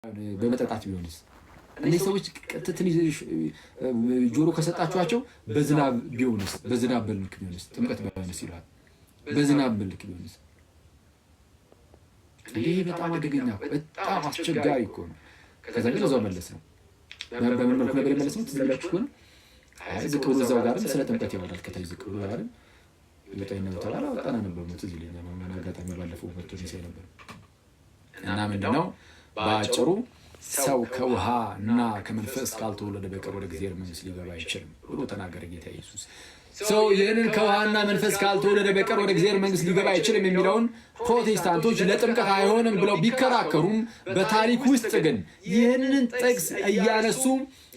በመጠጣት ቢሆንስ? እነዚህ ሰዎች ትንሽ ጆሮ ከሰጣችኋቸው በዝናብ ቢሆንስ? በዝናብ መልክ ቢሆንስ? ጥምቀት ባይሆንስ ይሏል። በዝናብ መልክ ቢሆንስ? ይህ በጣም አደገኛ፣ በጣም አስቸጋሪ እኮ ነው። ከዛ ግን እዛው መለስ ነው። በምን መልኩ ነበር የመለስ ነው? ትዝ ይላችሁ ከሆነ አይ ዝቅ ብሎ እዛው ጋርም ስለ ጥምቀት ያወራል። ከታች ዝቅ ብሎ ጋርም ይወጣ ተባለ። አወጣና ነበር ትዝ ይለኛል። አጋጣሚ ባለፈው መጥቶ ሲያይ ነበር። እና ምንድነው በአጭሩ ሰው ከውሃ እና ከመንፈስ ካልተወለደ በቀር ወደ እግዚአብሔር መንግሥት ሊገባ አይችልም ብሎ ተናገረ ጌታ ኢየሱስ። ሰው ይህንን ከውሃና መንፈስ ካልተወለደ በቀር ወደ እግዚአብሔር መንግሥት ሊገባ አይችልም የሚለውን ፕሮቴስታንቶች ለጥምቀት አይሆንም ብለው ቢከራከሩም በታሪክ ውስጥ ግን ይህንን ጥቅስ እያነሱ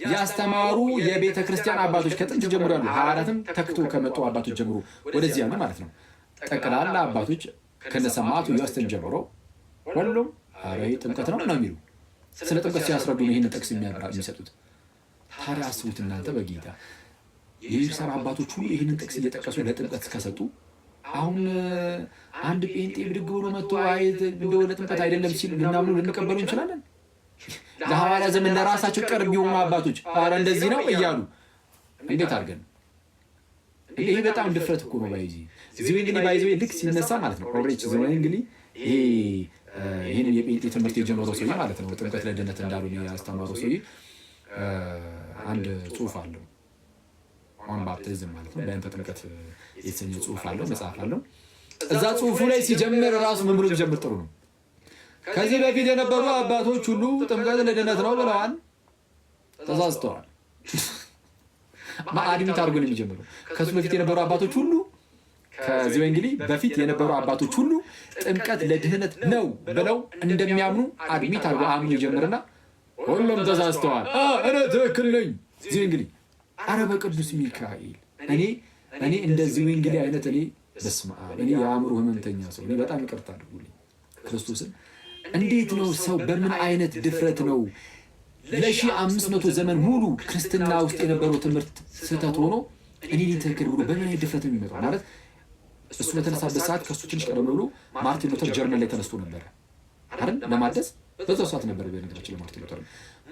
ያስተማሩ የቤተ ክርስቲያን አባቶች ከጥንት ጀምሮ ያሉ፣ ሐዋርያትም ተክቶ ከመጡ አባቶች ጀምሮ ወደዚህ ያሉ ማለት ነው። ጠቅላላ አባቶች ከነሰማዕቱ ዮስትን ጀምሮ ሁሉም ኧረ ይህ ጥምቀት ነው ነው የሚሉ፣ ስለ ጥምቀት ሲያስረዱ ነው ይህንን ጥቅስ የሚሰጡት። ታዲያ አስቡት እናንተ፣ በጌታ የቤተክርስቲያን አባቶች ሁሉ ይህንን ጥቅስ እየጠቀሱ ለጥምቀት ከሰጡ አሁን አንድ ጴንጤ ብድግ ብሎ መጥቶ እንደው ለጥምቀት አይደለም ሲል ልናምኑ ልንቀበሉ እንችላለን? ለሐዋርያ ዘመን ለራሳቸው ቅርብ የሆኑ አባቶች ኧረ እንደዚህ ነው እያሉ እንዴት አድርገን? ይሄ በጣም ድፍረት እኮ ነው። by the ዝዊንግሊ by the ልክ ሲነሳ ማለት ነው ኦልሬዲ ዝዊንግሊ ይሄ ይህንን የጴንጤ ትምህርት የጀመረው ሰውዬ ማለት ነው፣ ጥምቀት ለድነት እንዳልሆነ ያስተማረው ሰውዬ አንድ ጽሁፍ አለው፣ On Baptism ማለት ነው፣ በእንተ ጥምቀት የተሰኘ ጽሁፍ አለው፣ መጽሐፍ አለው። እዛ ጽሁፉ ላይ ሲጀምር ራሱ ምን ብሎ ቢጀምር ጥሩ ነው? ከዚህ በፊት የነበሩ አባቶች ሁሉ ጥምቀት ለድነት ነው ብለዋል፣ ተሳስተዋል። Admit አድርጎ ነው የሚጀምረው። ከሱ በፊት የነበሩ አባቶች ሁሉ፣ ከዝዊንግሊ በፊት የነበሩ አባቶች ሁሉ ጥምቀት ለድህነት ነው ብለው እንደሚያምኑ admit አድርጎ አምኖ ይጀምርና ሁሉም ተሳስተዋል፣ እኔ ትክክል ነኝ። ዝዊንግሊ፣ አረ በቅዱስ ሚካኤል፣ እኔ እንደ ዝዊንግሊ አይነት፣ እኔ በስመ አብ፣ እኔ የአእምሮ ህመምተኛ ሰው፣ እኔ በጣም ይቅርታ አድርጉልኝ ክርስቶስን። እንዴት ነው ሰው፣ በምን አይነት ድፍረት ነው ለ1500 ዘመን ሙሉ ክርስትና ውስጥ የነበረው ትምህርት ስህተት ሆኖ እኔ ትክክል ብሎ በምን አይነት ድፍረት ነው የሚመጣው? ማለት እሱ በተነሳበት ሰዓት ከእሱ ትንሽ ቀደም ብሎ ማርቲን ሉተር ጀርመን ላይ ተነስቶ ነበረ አይደል? ለማደስ በዛው ሰዓት ነበር። በነገራችን ላይ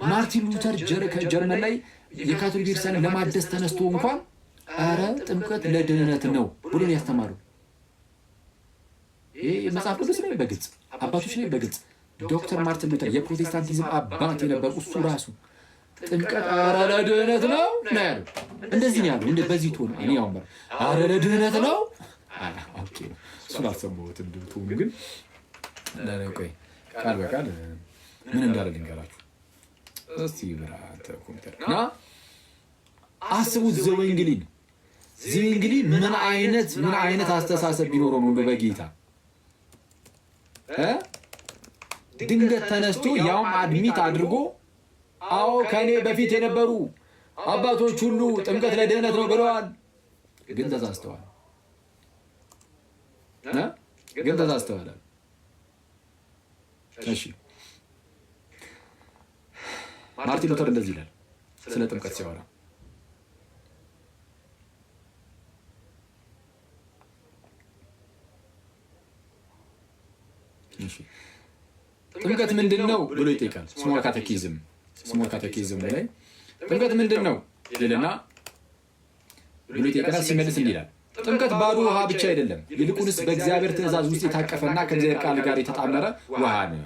ማርቲን ሉተር ጀርመን ላይ የካቶሊክ ቤተክርስቲያን ለማደስ ተነስቶ እንኳን ኧረ ጥምቀት ለድህነት ነው ብሎ ነው ያስተማረው። ይሄ መጽሐፍ ቅዱስ ላይ በግልጽ፣ አባቶች ላይ በግልጽ፣ ዶክተር ማርቲን ሉተር የፕሮቴስታንቲዝም አባት የነበሩ እሱ ራሱ ጥምቀት ኧረ ለድህነት ነው ነው ያለው። እንደዚህ ነው ያለው። በዚህ tone እኔ ያው ኧረ ለድህነት ነው፣ እሱን አልሰማሁትም። Tone ኡ ግን ቆይ ቃል በቃል ምን እንዳለ ልንገራችሁ እስቲ። ብርሃን ኮምፒውተር እና አስቡት ዘወንግሊን። ዝዊንግሊ ምን አይነት አስተሳሰብ ቢኖረው ነው በጌታ ድንገት ተነስቶ ያውም admit አድርጎ አዎ ከእኔ በፊት የነበሩ አባቶች ሁሉ ጥምቀት ለድህነት ነው ብለዋል፣ ግን ተሳስተዋል፣ ግን ተሳስተዋል። እሺ ማርቲን ሉተር እንደዚህ ይላል ስለ ጥምቀት ሲያወራ። ጥምቀት ምንድን ነው ብሎ ይጠይቃል። Small Catechism ላይ ጥምቀት ምንድን ነው ይልና ብሎ ይጠይቃል። ሲመልስ እንዲህ ይላል፣ ጥምቀት ባዶ ውሃ ብቻ አይደለም፣ ይልቁንስ በእግዚአብሔር ትእዛዝ ውስጥ የታቀፈና ከእግዚአብሔር ቃል ጋር የተጣመረ ውሃ ነው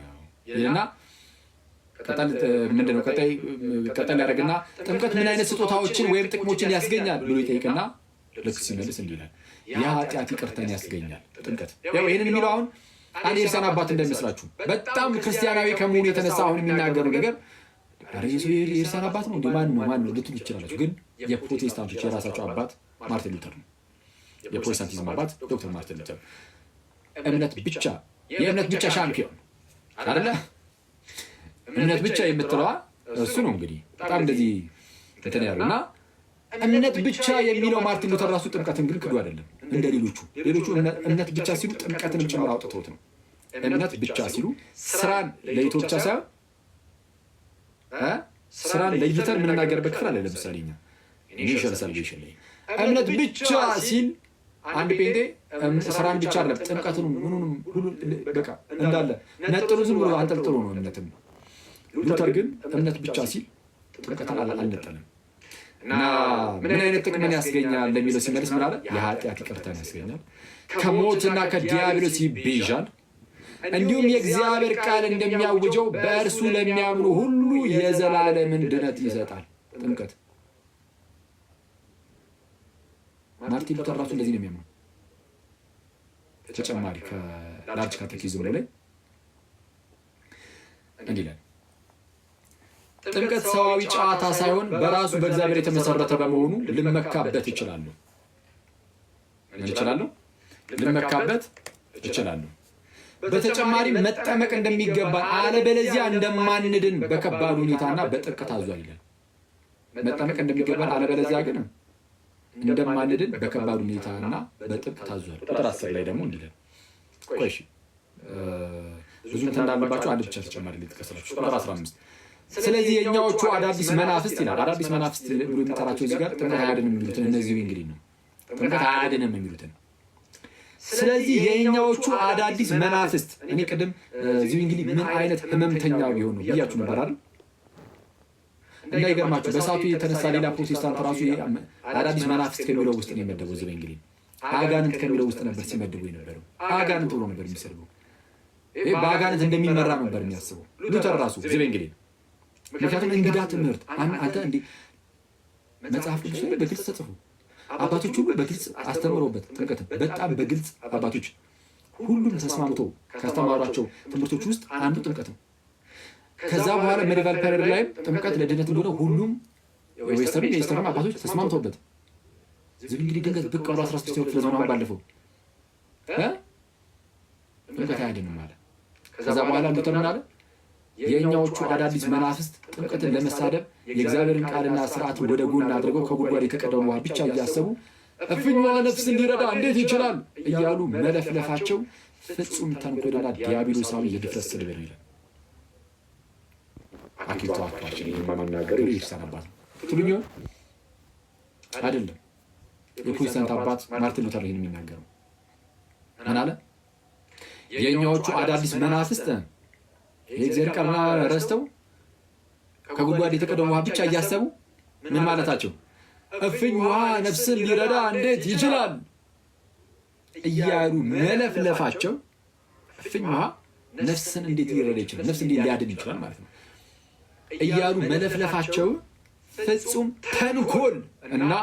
ይልና ቀጠል ምንድን ነው ቀጠል ያደርግና ጥምቀት ምን አይነት ስጦታዎችን ወይም ጥቅሞችን ያስገኛል ብሎ ይጠይቅና ልክ ሲመልስ እንዲህ ይላል፣ የኃጢአት ይቅርታን ያስገኛል ጥምቀት። ያው ይህንን የሚለው አሁን አንድ የክርስቲያን አባት እንደሚመስላችሁ በጣም ክርስቲያናዊ ከመሆኑ የተነሳ አሁን የሚናገረው ነገር ኧረ የክርስቲያን አባት ነው እንደ ማን ነው ማን ነው ልትሉ ይችላላችሁ። ግን የፕሮቴስታንቶች የራሳቸው አባት ማርቲን ሉተር ነው። የፕሮቴስታንቲዝም አባት ዶክተር ማርቲን ሉተር እምነት ብቻ፣ የእምነት ብቻ ሻምፒዮን አይደለ? እምነት ብቻ የምትለዋ እሱ ነው። እንግዲህ በጣም እንደዚህ እንትን ያለው እና እምነት ብቻ የሚለው ማርቲን ሉተር ራሱ ጥምቀትን ግን ክዶ አይደለም እንደ ሌሎቹ። ሌሎቹ እምነት ብቻ ሲሉ ጥምቀትንም ጭምር አውጥተውት ነው። እምነት ብቻ ሲሉ ስራን ለይቶ ብቻ ሳይሆን፣ ስራን ለይተን የምንናገርበት ክፍል አለ። ለምሳሌ እኛ initial salvation ላይ እምነት ብቻ ሲል አንድ ጴንጤ ስራን ብቻ አይደለም ጥምቀትንም ምኑንም ሁሉ በቃ እንዳለ ነጥሉ ዝም ብሎ አንጠልጥሎ ነው እምነትም ነው። ሉተር ግን እምነት ብቻ ሲል ጥምቀትን አልነጠለም። እና ምን አይነት ጥቅምን ያስገኛል ለሚለው ሲመልስ ምን አለ? የኃጢአት ይቅርታን ያስገኛል፣ ከሞትና ከዲያብሎስ ይቤዣል፣ እንዲሁም የእግዚአብሔር ቃል እንደሚያውጀው በእርሱ ለሚያምኑ ሁሉ የዘላለምን ድነት ይሰጣል። ጥምቀት ማርቲን ሉተር ራሱ እንደዚህ ነው የሚያምነው። ተጨማሪ ከ Large Catechism ላይ እንዲህ ይላል፣ ጥምቀት ሰዋዊ ጨዋታ ሳይሆን በራሱ በእግዚአብሔር የተመሰረተ በመሆኑ ልመካበት እችላለሁ። ምን እችላለሁ? ልመካበት እችላለሁ። በተጨማሪ መጠመቅ እንደሚገባን አለበለዚያ እንደማንድን በከባድ ሁኔታና በጥብቅ ታዟል ይላል። መጠመቅ እንደሚገባን አለበለዚያ ግን እንደማንድን በከባድ ሁኔታና በጥብቅ ታዟል። ቁጥር 10 ላይ ደግሞ እንዲህ ይላል። ቆይ እሺ ብዙ እንትን እንዳለባቸው አንድ ብቻ ተጨማሪ ልጥቀስላችሁ። ቁጥር 15 ስለዚህ የእኛዎቹ አዳዲስ መናፍስት ይላል። አዳዲስ መናፍስት ብሎ የሚጠራቸው እዚህ ጋር ጥምቀት አያድንም የሚሉትን እነዚህ እንግዲህ ነው። ጥምቀት አያድንም የሚሉትን። ስለዚህ የእኛዎቹ አዳዲስ መናፍስት፣ እኔ ቅድም እዚሁ እንግዲህ ምን አይነት ህመምተኛ ቢሆን ነው ብያችሁ ነበር አይደል? እንዳይገርማችሁ በሰዓቱ የተነሳ ሌላ ፕሮቴስታንት ራሱ አዳዲስ መናፍስት ከሚለው ውስጥ ነው የመደበው። እንግዲህ አጋንንት ከሚለው ውስጥ ነበር ሲመድቡ የነበረው። አጋንንት ብሎ ነበር የሚሰድበው። በአጋንንት እንደሚመራ ነበር የሚያስበው ሉተር ራሱ እንግዲህ። ምክንያቱም እንግዳ ትምህርት አንተ እንዲህ መጽሐፍ ቅዱስ ላይ በግልጽ ተጽፎ አባቶች ሁሉ በግልጽ አስተምረውበት፣ ጥምቀትን በጣም በግልጽ አባቶች ሁሉም ተስማምተው ካስተማሯቸው ትምህርቶች ውስጥ አንዱ ጥምቀት ነው። ከዛ በኋላ medieval period ላይም ጥምቀት ለድነት እንደሆነ ሁሉም የ Western የ Eastern አባቶች ተስማምተውበት፣ እንግዲህ ድንገት ብቅ ብሎ 16ኛው ክፍለ ዘመን ባለፈው ጥምቀት አያድንም አለ። ከዛ በኋላ ሉተር ምን አለ? የእኛዎቹ አዳዲስ መናፍስት ጥምቀትን ለመሳደብ የእግዚአብሔርን ቃልና ስርዓትን ወደ ጎን አድርገው ከጉድጓድ የተቀዳውን ውሃ ብቻ እያሰቡ እፍኝ ውሃ ነፍስን ሊረዳ እንዴት ይችላል እያሉ መለፍለፋቸው ፍጹም ተንኮልና ዲያብሎሳዊ የድፍረት ስድብ ነው ይላል። አኪል ተዋቷችን የማናገረው የቤተክርስቲያን አባት ነው ትሉኝ ይሆን? አይደለም። የፕሮቴስታንት አባት ማርቲን ሉተር ይህን የሚናገረው ምን አለ? የእኛዎቹ አዳዲስ መናፍስት የእግዚአብሔር ቃል ረስተው ከጉድጓድ የተቀዳውን ውሃ ብቻ እያሰቡ ምን ማለታቸው፣ እፍኝ ውሃ ነፍስን ሊረዳ እንዴት ይችላል እያሉ መለፍለፋቸው፣ እፍኝ ውሃ ነፍስን እንዴት ሊረዳ ይችላል፣ ነፍስ እንዴት ሊያድን ይችላል ማለት ነው እያሉ መለፍለፋቸው ፍጹም ተንኮል እና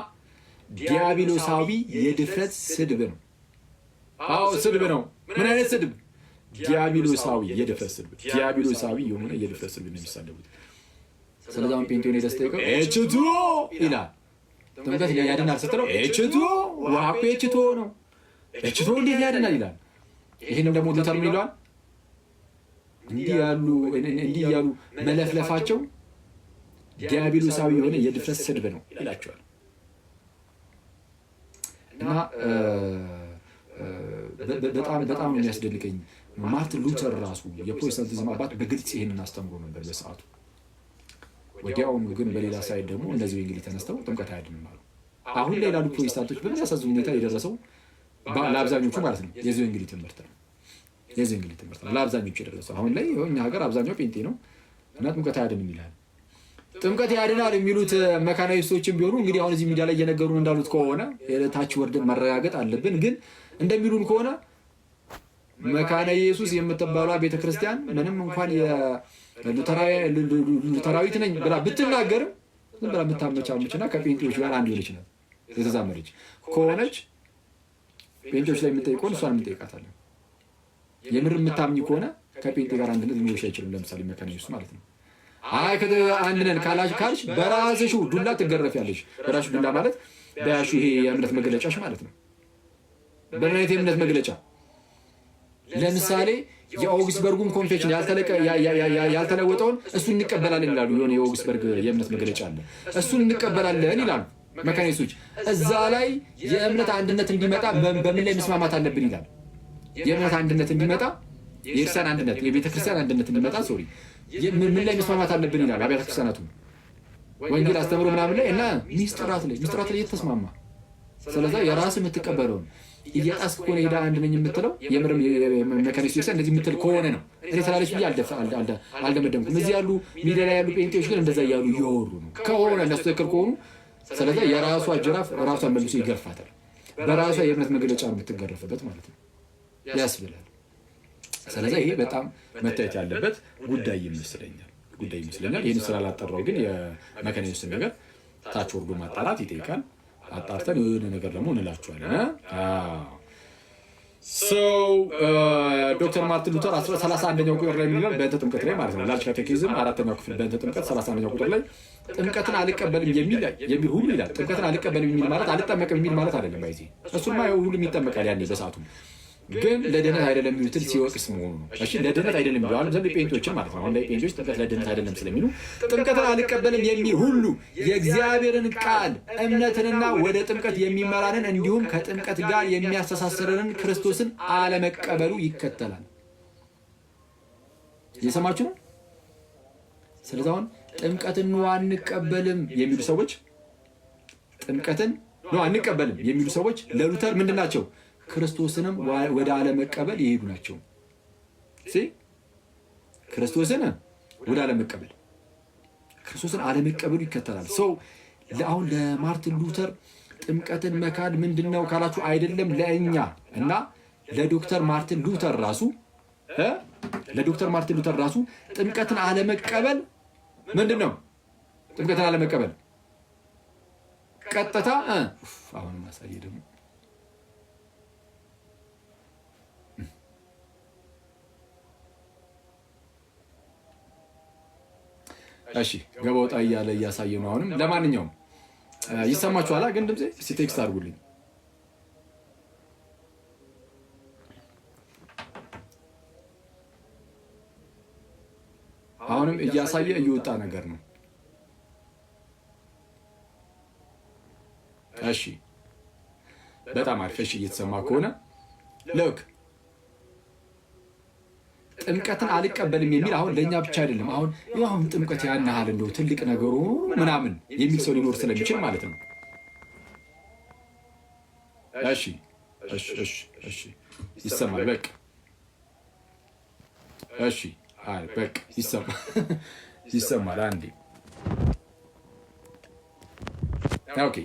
ዲያብሎሳዊ የድፍረት ስድብ ነው። አዎ ስድብ ነው። ምን አይነት ስድብ? ዲያብሎሳዊ የድፍረት ስድብ። ዲያብሎሳዊ የሆነ የድፍረት ስድብ ነው የሚሳደቡት። ስለዚህ አሁን ጴንጤውን ሄደህ ስትጠይቀው H2O ይላል። ጥምቀት ያድናል ስትለው H2O፣ ውሃ እኮ H2O ነው፣ H2O እንዴት ያድናል ይላል። ይህንም ደግሞ ሉተር ምን ይለዋል? እንዲህ እያሉ መለፍለፋቸው ዲያብሎሳዊ የሆነ የድፍረት ስድብ ነው ይላቸዋል። እና በጣም በጣም ነው የሚያስደንቀኝ። ማርቲን ሉተር ራሱ የፕሮቴስታንቲዝም አባት በግልጽ ይሄንን አስተምሮ ነበር በሰዓቱ። ወዲያውኑ ግን በሌላ side ደግሞ እነዚህ እንግዲህ ተነስተው ጥምቀት አያድንም አሉ። አሁን ላይ ላሉ ፕሮቴስታንቶች በሚያሳዝን ሁኔታ የደረሰው ለአብዛኞቹ ማለት ነው የዝዊንግሊ ትምህርት ነው። የዝዊንግሊ ትምህርት ነው ለአብዛኞቹ የደረሰው። አሁን ላይ እኛ ሀገር አብዛኛው ጴንጤ ነው እና ጥምቀት አያድንም ይላል። ጥምቀት ያድናል የሚሉት መካነ ኢየሱሶችም ቢሆኑ እንግዲህ አሁን እዚህ ሚዲያ ላይ እየነገሩን እንዳሉት ከሆነ፣ ታች ወርደን መረጋገጥ አለብን። ግን እንደሚሉን ከሆነ መካነ ኢየሱስ የምትባሏ ቤተክርስቲያን ምንም እንኳን ሉተራዊት ነኝ ብላ ብትናገርም ዝም ብላ የምታመቻመች እና ከጴንጤዎች ጋር አንድ የሆነች ናት። የተዛመደች ከሆነች ጴንጤዎች ላይ የምንጠይቀውን እሷን የምንጠይቃታለን። የምር የምታምኝ ከሆነ ከጴንጤ ጋር አንድነት ሊኖርሽ አይችልም። ለምሳሌ መካነ ኢየሱስ ማለት ነው። አይ አንድ ነን ካልሽ በራስሽ ዱላ ትገረፊያለሽ። በራስሽ ዱላ ማለት በያሹ ይሄ የእምነት መግለጫሽ ማለት ነው። በምን አይነት የእምነት መግለጫ? ለምሳሌ የኦግስበርጉን confession ያልተለወጠውን እሱን እንቀበላለን ይላሉ። የሆነ የኦግስበርግ የእምነት መግለጫ አለ። እሱን እንቀበላለን ይላሉ መካነ ኢየሱሶች። እዛ ላይ የእምነት አንድነት እንዲመጣ በምን ላይ መስማማት አለብን ይላል። የእምነት አንድነት እንዲመጣ፣ የክርስቲያን አንድነት፣ የቤተክርስቲያን አንድነት እንዲመጣ፣ sorry፣ ምን ላይ መስማማት አለብን ይላል። አብያተ ክርስቲያናቱ ወንጌል አስተምሮ ምናምን ላይ እና ሚስጥራት ላይ የተስማማ፣ ስለዛ የራስ የምትቀበለውን እየጣስክ ከሆነ ሄዳ አንድ ነኝ የምትለው የምርም መካነ ኢየሱስ እንደዚህ የምትል ከሆነ ነው። እኔ ስላለች ብዬ አልደመደምኩም። እዚህ ያሉ ሚዲያ ላይ ያሉ ጴንጤዎች ግን እንደዛ እያሉ እያወሩ ነው። ከሆነ እነሱ ትክክል ከሆኑ ስለዚ የራሷ ጅራፍ ራሷን መልሶ ይገርፋታል። በራሷ የእምነት መግለጫ ነው የምትገረፍበት ማለት ነው ያስብላል። ስለዚ ይሄ በጣም መታየት ያለበት ጉዳይ ይመስለኛል። ይህን ስላላጠራው ግን የመካነ ኢየሱስን ነገር ታች ወርዶ ማጣራት ይጠይቃል። አጣርተን የሆነ ነገር ደግሞ እንላችኋለን። So ዶክተር ማርቲን ሉተር 31ኛው ቁጥር ላይ ምን ይላል? በእንተ ጥምቀት ላይ ማለት ነው። Large Catechism አራተኛው ክፍል በእንተ ጥምቀት 31ኛው ቁጥር ላይ ጥምቀትን አልቀበልም የሚል ሁሉ ይላል። ጥምቀትን አልቀበልም የሚል ማለት አልጠመቅም የሚል ማለት አይደለም። By the way እሱማ ሁሉም ይጠመቃል ያኔ በሰዓቱ፣ ግን ለድህነት አይደለም የሚሉትን ሲወቅስ መሆኑ ነው። እሺ፣ ለድህነት አይደለም የሚሉ አሁን ለምሳሌ ጴንጤዎችን ማለት ነው። አሁን ላይ ጴንጤዎች ጥምቀት ለድህነት አይደለም ስለሚሉ ጥምቀትን አልቀበልም የሚል ሁሉ የእግዚአብሔርን ቃል እምነትንና ወደ ጥምቀት የሚመራንን እንዲሁም ከጥምቀት ጋር የሚያስተሳስረንን ክርስቶስን አለመቀበሉ ይከተላል። እየሰማችሁ ነው። ስለዚህ አሁን ጥምቀትን ነው አንቀበልም የሚሉ ሰዎች፣ ጥምቀትን ነው አንቀበልም የሚሉ ሰዎች ለሉተር ምንድን ናቸው? ክርስቶስንም ወደ አለመቀበል የሄዱ ናቸው። ክርስቶስን ወደ አለመቀበል፣ ክርስቶስን አለመቀበሉ ይከተላል። So አሁን ለማርቲን ሉተር ጥምቀትን መካድ ምንድን ነው ካላችሁ፣ አይደለም ለእኛ እና ለዶክተር ማርቲን ሉተር ራሱ ጥምቀትን አለመቀበል ምንድን ነው? ጥምቀትን አለመቀበል ቀጥታ አሁን ማሳየ ደግሞ። እሺ፣ ገባ ወጣ እያለ እያሳየ ነው። አሁንም ለማንኛውም ይሰማችኋላ? ግን ድምፄ እስኪ text አድርጉልኝ። አሁንም እያሳየ እየወጣ ነገር ነው። እሺ፣ በጣም አሪፍ። እሺ፣ እየተሰማ ከሆነ look፣ ጥምቀትን አልቀበልም የሚል አሁን ለእኛ ብቻ አይደለም። አሁን ጥምቀት ያን ያህል እንደው ትልቅ ነገር ሆኖ ምናምን የሚል ሰው ሊኖር ስለሚችል ማለት ነው። እሺ፣ ይሰማል። በቃ እሺ፣ አይ በቃ ይሰማል። አንዴ okay።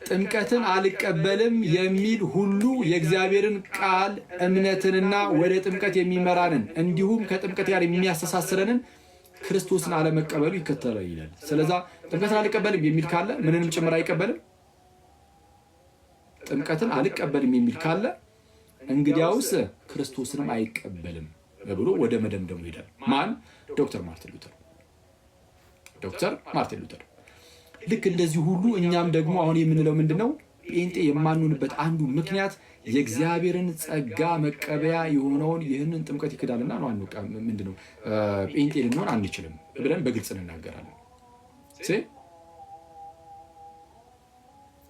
ጥምቀትን አልቀበልም የሚል ሁሉ የእግዚአብሔርን ቃል እምነትንና ወደ ጥምቀት የሚመራንን እንዲሁም ከጥምቀት ጋር የሚያስተሳስረንን ክርስቶስን አለመቀበሉ ይከተላል ይላል። ስለዛ ጥምቀትን አልቀበልም የሚል ካለ ምንንም ጭምር አይቀበልም። ጥምቀትን አልቀበልም የሚል ካለ እንግዲያውስ ክርስቶስንም አይቀበልም ብሎ ወደ መደምደሙ ይሄዳል። ማን? ዶክተር ማርቲን ሉተር። ዶክተር ማርቲን ሉተር። ልክ እንደዚህ ሁሉ እኛም ደግሞ አሁን የምንለው ምንድን ነው? ጴንጤ የማንሆንበት አንዱ ምክንያት የእግዚአብሔርን ጸጋ መቀበያ የሆነውን ይህንን ጥምቀት ይክዳልና ነው። ምንድን ነው፣ ጴንጤ ልንሆን አንችልም ብለን በግልጽ እንናገራለን።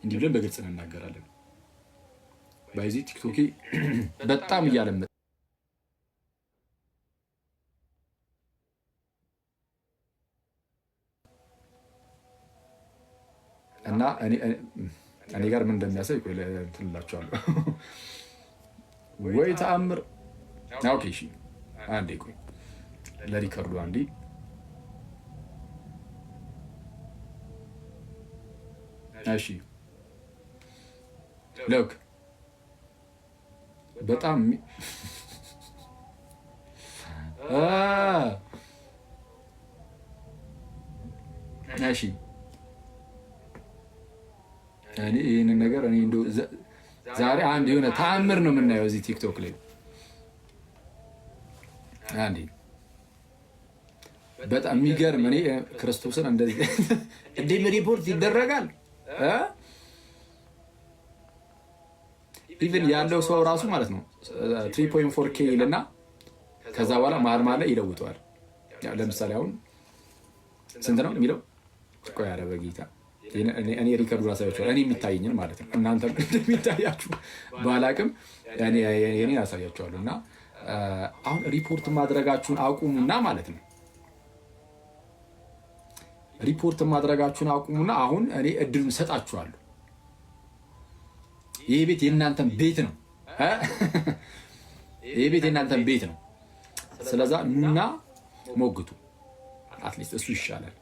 እንዲህ ብለን በግልጽ እንናገራለን። By the way ቲክቶኬ በጣም እያለመ እና እኔ ጋር ምን እንደሚያሳይ ቆይ እንትን እላችኋለሁ። ወይ ተአምር! Okay፣ እሺ፣ አንዴ ቆይ ለ record ኡ አንዴ። እሺ፣ look፣ በጣም እሺ፣ እኔ ይህንን ነገር እኔ እንደው ዛሬ አንድ የሆነ ተአምር ነው የምናየው እዚህ ቲክቶክ ላይ። አንዴ በጣም የሚገርም፣ እኔ ክርስቶስን እንደዚህ እንዲህም ሪፖርት ይደረጋል። Even ያለው ሰው ራሱ ማለት ነው 3.4 K ይልና ከዛ በኋላ መሀል መሀል ላይ ይለውጠዋል። ለምሳሌ አሁን ስንት ነው የሚለው? ቆይ፣ ኧረ በጌታ፣ እኔ record ኡ አሳያችኋለሁ። እኔ የሚታየኝን ማለት ነው። እናንተ እንደሚታያችሁ ባላቅም እኔን አሳያችኋለሁ። እና አሁን ሪፖርት ማድረጋችሁን አቁሙና ማለት ነው። ሪፖርት ማድረጋችሁን አቁሙና አሁን እኔ እድሉን ሰጣችኋለሁ። ይህ ቤት የእናንተን ቤት ነው። ይህ ቤት የእናንተን ቤት ነው። ስለዛ ኑና ሞግቱ። At least እሱ ይሻላል።